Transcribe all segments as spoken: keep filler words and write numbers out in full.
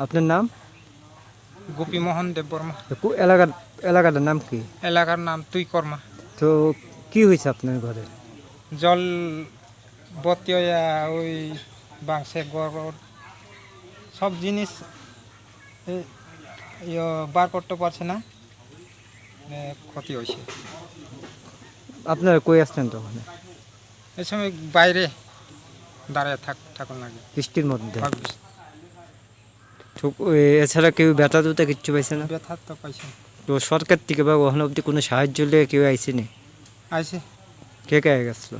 আপনার নাম? গোপীমোহন দেববর্মা। তো কো-, এলাকার, এলাকাটার নাম কি? এলাকার নাম তুইকর্মা। তো কি হয়েছে আপনার ঘরে? জল ভর্তি হইয়া ওই বাংশে ঘর, সব জিনিস, এ, ইয়ো, বার করতে পারছে না, এ, ক্ষতি হয়েছে। আপনারা কই আসছেন তখন? এই সময় বাইরে দাঁড়ায় থাক-, থাকুন লাগে। বৃষ্টির মধ্যে? হ্যাঁ, বৃষ্টি। তো, এ, এছাড়া কেউ ব্যথা ট্যাথা কিচ্ছু পাইছে না? ব্যথা তো পাইছে না। তো সরকার থেকে বা ওখানে অবধি কোনো সাহায্য নিয়ে কেউ আইসেনি? আইছে। কে কে আগে গেছিল?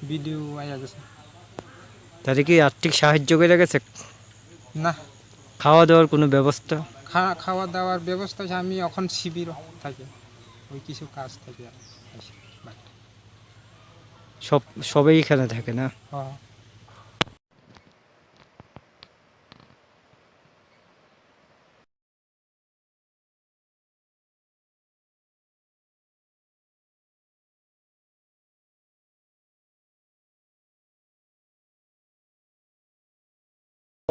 বিডিও আইয়া গেছে। তাহলে কি আর্থিক সাহায্য করে গেছে? না। খাওয়া দাওয়ার কোনো ব্যবস্থা? খা-, খাওয়া দাওয়ার ব্যবস্থা হচ্ছে আমি এখন শিবির থাকি, ওই কিছু কাজ থাকি আর আইছি, বাট। সব, সবাই এখানে থাকে না? হ্যাঁ।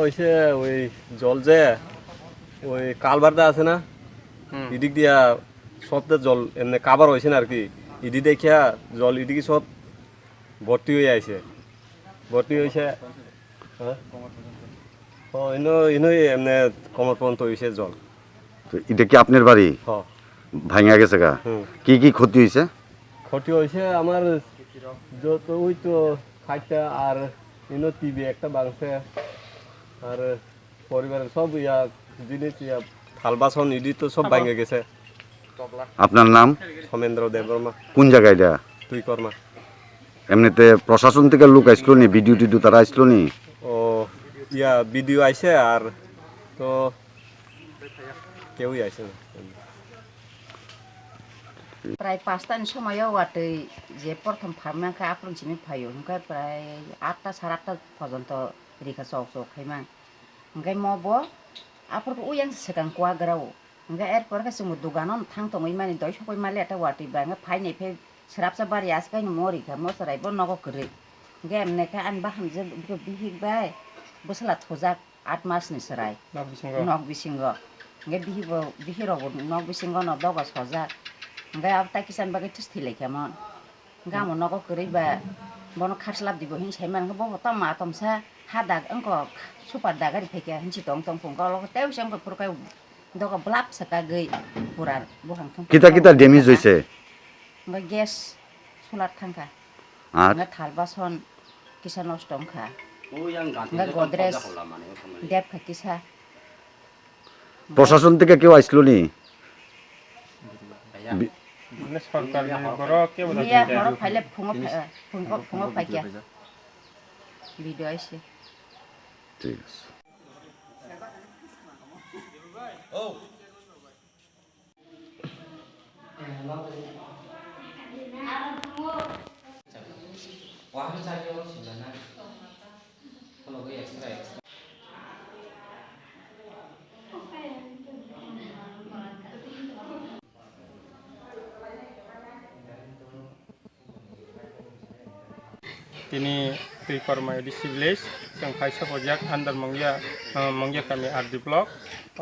হইছে ওই জল যে ওই কালভার দা আছে না? হুম। এদিক দিয়া সব তো জল এমনি কাভার হইছে না আর কি। ইদি দেখিয়া জল ইদিকে সব ভর্তি হয়ে আইছে। ভর্তি হয়েছে। হ্যাঁ? ও, ইনো, ইনো এমনি কোমর পর্যন্ত হয়েছে জল। তো এটা কি আপনার বাড়ি? হ্যাঁ। ভাঙা গেছে গা? হুম। কি কি ক্ষতি হয়েছে? ক্ষতি হয়েছে আমার যত ওই তো খাটটা আর ইনো টিভি একটা ভাঙছে। আর পরিবারের সব ইয়া জিনিস ইয়া থাল বাসন ইডি তো সব ভাঙে গেছে। আপনার নাম? সমেন্দ্র দেববর্মা। কোন জায়গা এটা? তুইকর্মা। এমনিতে প্রশাসন থেকে লোক আসলো নি, বিডিও টিডিও তারা আসলো নি? ও, ইয়া, বিডিও আইছে আর তো কেউই আইছে না। Prai pasta ni somoyo watwi je prothom pharmang kha, aphuru simi phaio, hwnkhe prai atta, sare atta porjonto rikha chok chok khaimang. Hwnkhe mo bo aphuru khe uyang swkang kuagra o. Hwnkhe er pore khe chwngbo dogano thang tongwi mani, doi sokwi mali ata watwi ba, hwnkhe phainai phai srapsa bari aswk kaino mo rikha, mo chwrai bo nogo kwrwi. Hwnkhe emne khe ani bahan je bihik bai bwsla thojak. Aat mas ni chwrai. Nok bisingo. Nok bisingo. Hwnkhe bihi bo, bihi rok bo nok bisingo no dogo sojak. Hwnkhe abo tai kisa ni bagwi thwis thwi lai kha mon. Hwnkhe amo nogo kwrwi ba bono kharslap di bo hwnwi sai man, hwnkhe bo bo tamo atomsa ha dag wngkha, super dagari phai kha hwnsi tong tong phung khe olo tei se wngkha phuru khe dogo blap sa kagwi pura buphang thung. Kita kita damage hoise? Hwnkhe gas solar thang kha. Ar? Hwnkhe thal bason kisa nosto wngkha. Hwnkhe Godrej dep kha kisa. প্রশাসন থেকে কেউ আসলো নি? বি- মানে সরকার, মানে বড় কেউ না। Miya horo phaile phungo phai-, phungo, phungo phaikya. Video aise. ঠিক আছে। Tini Twikorma A D C village, chwng phai sokojak under Mongya, ah, Mongya kami R D block.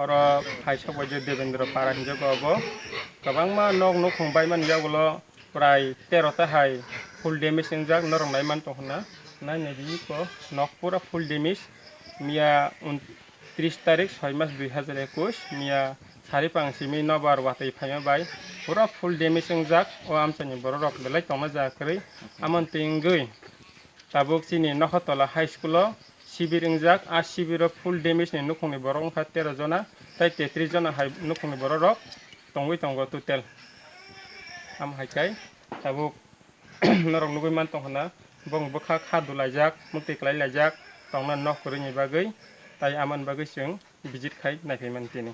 Oro phai sokojak Debendra para hinjago abo. Kwbangma nok nukhung baimani yagulo prai tero ta hai full damage wngjak, norok naiman tong hwnna. Nai nai di ko nok pura full damage. Miya un-, tris tarik soi mas dui hazar ekush, miya sari pang simi nobar watwi phaima bai pura full damage wngjak o amchaini bororok belai tongma ja kwrwi. Amoni twi wngwi tabuk chini Nohotola High School o sibir wngjak, a sibiro full damage ni nukhungni borok wngkha tero jona, tei tetris jona hai nukhungni bororok tongwi tongo total. Am hai khe tabuk norok nugwi man tong hwnna, bong bwkha kha dulaijak, muktwi kwlai laijak, tongna nok kwrwini bagwi, tai amoni bagwi chwng visit khai naiphai mani tini.